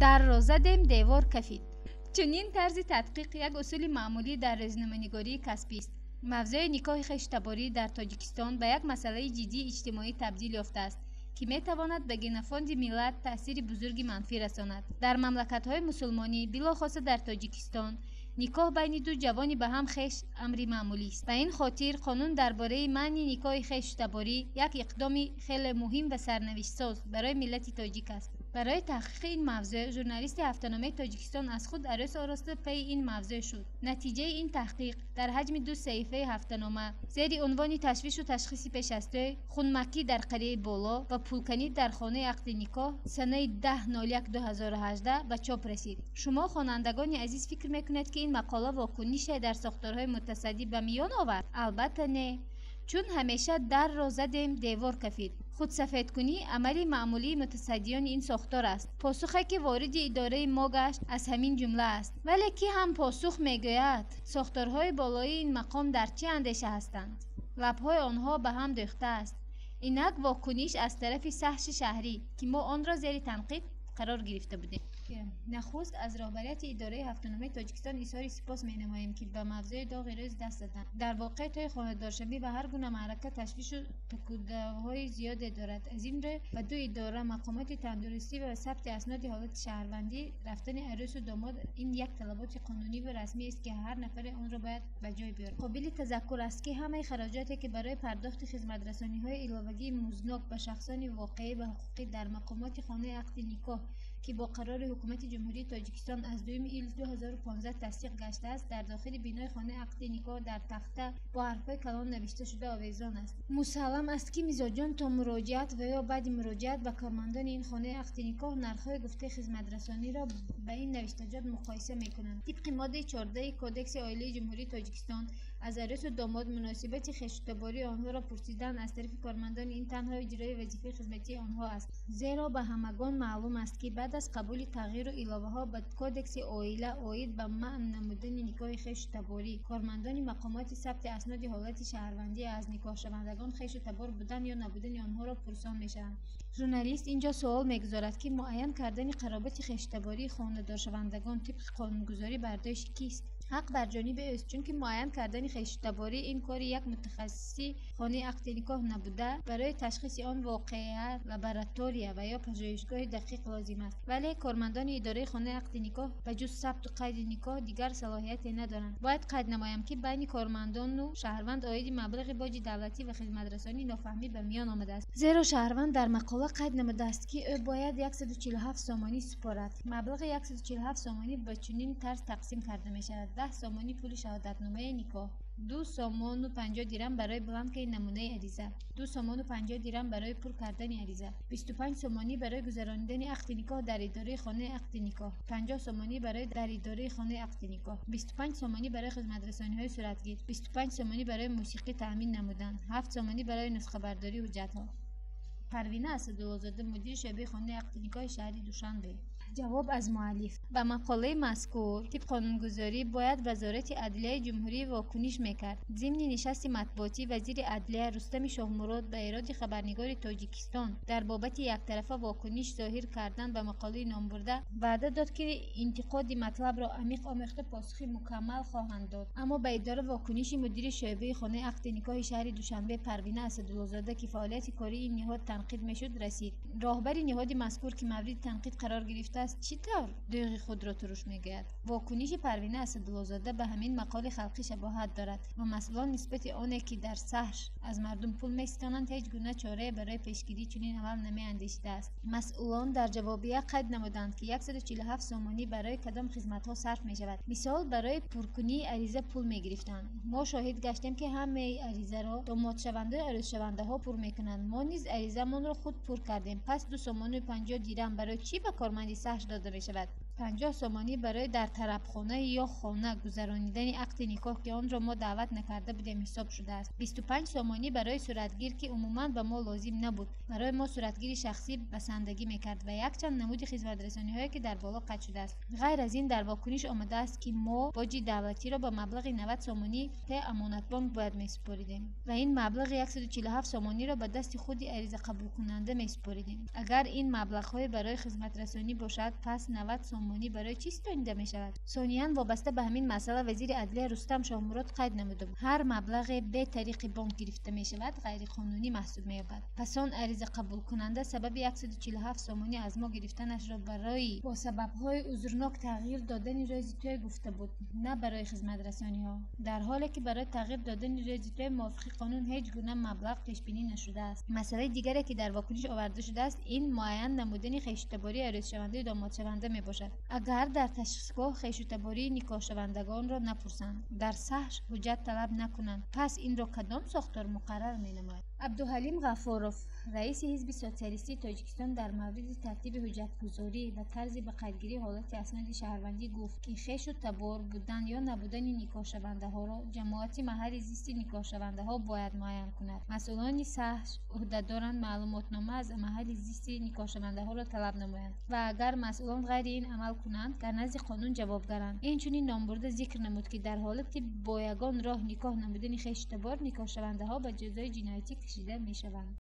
Дарро задем, девор кафид. Чунин тарзи тадқиқ як усули маъмулӣ дар рӯзноманигории касбист. Мавзӯи никоҳи хешу-таборӣ дар Тоҷикистон ба як масъалаи ҷиддии иҷтимоӣ табдил ёфтааст, ки метавонад ба генофонди миллат таъсири бузурги манфӣ расонад. Дар мамлакатҳои мусулмонӣ, билохоса дар Тоҷикистон, никоҳ байни ду ҷавони ба ҳам хеш амри маъмулист. Ба ин хотир қонун дар бораи манъи никоҳи хешу-таборӣ як иқдоми хеле муҳим ва сарнавиштсоз барои миллати тоҷик аст. Барои таҳқиқи ин мавзӯъ журналисти ҳафтаномаи Тоҷикистон аз худ арӯс ороста пайи ин мавзӯъ шуд. Натиҷаи ин таҳқиқ дар ҳаҷми ду саҳифаи ҳафтанома зери унвони ташвишу ташхиси пеш аз тӯй, хунмакӣ дар қарияи боло ва пулканӣ дар хонаи ақди никоҳ санаи 10.01.2018 ба чоп расид. Шумо, хонандагони азиз, фикр мекунед, ки ин мақола вокунише дар сохторҳои мутасаддӣ ба миён овард? Албатта, не. Чун ҳамеша дарро задем, девор кафид. Худсафедкунӣ амали маъмулии мутасаддиёни ин сохтор аст. Посухе, ки вориди идораи мо гашт, аз ҳамин ҷумла аст. Вале кӣ ҳам посух мегӯяд? Сохторҳои болоии ин мақом дар чӣ андеша ҳастанд? Лабҳои онҳо ба ҳам дӯхтааст. Инак вокуниш аз тарафи саҳши шаҳрӣ, ки мо онро зери танқид қарор гирифта будем. Нахуст аз роҳбарияти идораи ҳафтаномаи Тоҷикистон изҳори сипос менамоем, ки ба мавзӯи доғи рӯз даст заданд. Дар воқеъ, тӯи хонадоршавӣ ва ҳар гуна маърака ташвишу такудавҳои зиёде дорад. Аз ин рӯ ба ду идора, мақомоти тандурустӣ ва сабти асноди ҳолати шаҳрвандӣ, рафтани арӯсу домод ин як талаботи қонуниву расмиест, ки ҳар нафаре онро бояд ба ҷой биёрад. Қобили тазаккур аст, ки ҳамаи хароҷоте, ки барои пардохти хизматрасониҳои иловагии музднок ба шахсони воқеӣ ва ҳуқуқӣ дар мақомоти хонаи ақди никоҳ, ки бо қарори Ҳукумати Ҷумҳурии Тоҷикистон аз 2 июли 2015 тасдиқ гаштааст, дар дохили бинои хонаи ақди никоҳ дар тахта бо ҳарфҳои калон навишта шуда овезон аст. Мусаллам аст, ки мизоҷон то муроҷиат ва ё баъди муроҷиат ба кормандони ин хонаи ақди никоҳ нархҳои гуфтаи хизматрасониро ба ин навиштаҷот муқоиса мекунанд. Тибқи моддаи 14-и Кодекси оилаи Ҷумҳурии Тоҷикистон аз арӯсу домод муносибати хешу-табории онҳоро пурсидан аз тарафи кормандони ин танҳо иҷрои вазифаи хизматии онҳо аст. Зеро ба ҳамагон маълум аст, ки баъд аз қабули тағйиру иловаҳо ба Кодекси оила оид ба манъ намудани никоҳи хешу-таборӣ, кормандони мақомоти сабти асноди ҳолати шаҳрвандӣ аз никоҳшавандагон хешу табор будан ё набудани онҳоро пурсон мешаванд. Журналист ин ҷо суол мегузорад, ки муайян кардани қаробати хешу-табории хонадоршавандагон тибқи қонунгузорӣ бар дӯши кист? Ҳақ бар ҷониби ӯст, чунки муайян кардани хешу-таборӣ ин кори як мутахассиси хонаи ақди никоҳ набуда, барои ташхиси он воқеа лаборатория ва ё пажӯҳишгоҳи дақиқ лозим аст. Вале кормандони идораи хонаи ақди никоҳ ба ҷуз сабту қайди никоҳ дигар салоҳияте надоранд. Бояд қайд намоям, ки байни кормандону шаҳрванд оиди маблағи боҷи давлатӣ ва хизматрасонӣ нофаҳмӣ ба миён омадааст. Зеро шаҳрванд дар мақола қайд намудааст, ки ӯ бояд 147 сомонӣ супорад. Маблағи 147 сомонӣ ба чунин тарз тақсим карда мешавад: 10 сомонӣ пули шаҳодатномаи никоҳ, 2 сомону 50 дирам барои бланкаи намунаи ариза, 2 сомону 50 дирам барои пур кардани ариза, 25 сомонӣ барои гузаронидани ақди никоҳ дар идораи хонаи ақди никоҳ, 50 сомонӣ барои дар идораи хонаи ақди никоҳ, 25 сомонӣ барои хизматрасониҳои суратгир, 25 сомонӣ барои мусиқӣ таъмин намудан, 7 сомонӣ барои нусхабардории ҳуҷҷатҳо. Парвина Асадуллозода, мудири шӯъбаи хонаи ақди никоҳи шаҳри Душанбе. Ҷавоб аз муаллиф. Ба мақолаи мазкур тибқи қонунгузорӣ бояд Вазорати адлияи ҷумҳурӣ вокуниш мекард. Зимни нишасти матбуотӣ вазири адлия Рустами Шоҳмурод ба эроди хабарнигори Тоҷикистон дар бобати яктарафа вокуниш зоҳир кардан ба мақолаи номбурда ваъда дод, ки интиқоди матлабро амиқ омӯхта, посухи мукаммал хоҳанд дод. Аммо ба идора вокуниши мудири шӯъбаи хонаи ақди никоҳи шаҳри Душанбе Парвина Асадуллозода, ки фаъолияти кории ин ниҳод танқид мешуд, расид. Роҳбари ниҳоди мазкур, ки мавриди танқид қарор гирифтааст, чӣ тавр дӯғи худро туруш мегӯяд? Вокуниши Парвина Асадуллозода ба ҳамин мақоли халқӣ шабоҳат дорад ва масъулон нисбати оне, ки дар саҳш аз мардум пул меситонанд, ҳеҷ гуна чорае барои пешгирии чунин амал намеандешидааст. Масъулон дар ҷавобия қайд намуданд, ки 147 сомонӣ барои кадом хизматҳо сарф мешавад. Мисол, барои пуркунии ариза пул мегирифтанд. Мо шоҳид гаштем, ки ҳамаи аризаро домодшавандаю арӯсшавандаҳо пур мекунанд. Мо низ аризамонро худ пур кардем. Пас 2 сомону 50 дирам барои чӣ ба корманди саҳш дода мешавад? 50 сомонӣ барои дар тарабхона ё хона гузаронидани ақди никоҳ, ки онро мо даъват накарда будем, ҳисоб шудааст. 25 сомонӣ барои суратгир, ки умуман ба мо лозим набуд, барои мо суратгири шахсӣ басандагӣ мекард, ва якчанд намуди хизматрасониҳое, ки дар боло қайд шудааст. Ғайр аз ин, дар вокуниш омадааст, ки мо боҷи давлатиро ба маблағи 90 сомонӣ те Амонатбонк бояд месупоридем ва ин маблағи 147 сомониро ба дасти худи аризақабулкунанда месупоридем. Агар ин маблағҳое барои хизматрасонӣ бошад. бошад, пас 90 сомонӣ барои чӣ ситонида мешавад? Сониян, вобаста ба ҳамин масъала вазири адлия Рустам Шоҳмурод қайд намуда буд: ҳар маблағе бе тариқи бонк гирифта мешавад, ғайриқонунӣ маҳсуб меёбад. Пас он аризақабулкунанда сабаби 147 сомонӣ аз мо гирифтанашро барои бо сабабҳои узрнок тағйир додани рӯзи тӯй гуфта буд, на барои хизматрасониҳо. Дар ҳоле ки барои тағйир додани рӯзи тӯй мувофиқи қонун ҳеҷ гуна маблағ пешбинӣ нашудааст. Масъалаи дигаре, ки дар вокуниш оварда шудааст, ин муайян намудани хешутабории арӯсшавандаю домодшаванда мебошад. Агар дар ташхисгоҳ хешутабории никоҳшавандагонро напурсанд, дар САҲШ ҳуҷҷат талаб накунанд, пас инро кадом сохтор муқаррар менамояд? Абдуҳалим Ғафуров, раиси Ҳизби социалистии Тоҷикистон, дар мавриди тартиби ҳуҷҷатгузорӣ ва тарзи ба қайдгирии ҳолати асноди шаҳрвандӣ гуфт, ки хешу табор будан ё набудани никоҳшавандаҳоро ҷамоати маҳалли зисти никоҳшавандаҳо бояд муайян кунад. Масъулони САҲШ ӯҳдадоранд маълумотнома аз маҳалли зисти никоҳшавандаҳоро талаб намоянд ва агар масъулон ғайри ин амал кунанд, дар назди қонун ҷавобгаранд. Инчунин номбурда зикр намуд, ки дар ҳолати бо ягон роҳ никоҳ намудани хешу табор никоҳшавандаҳо ба ҷазои ҷиноятӣ кашида мешаванд.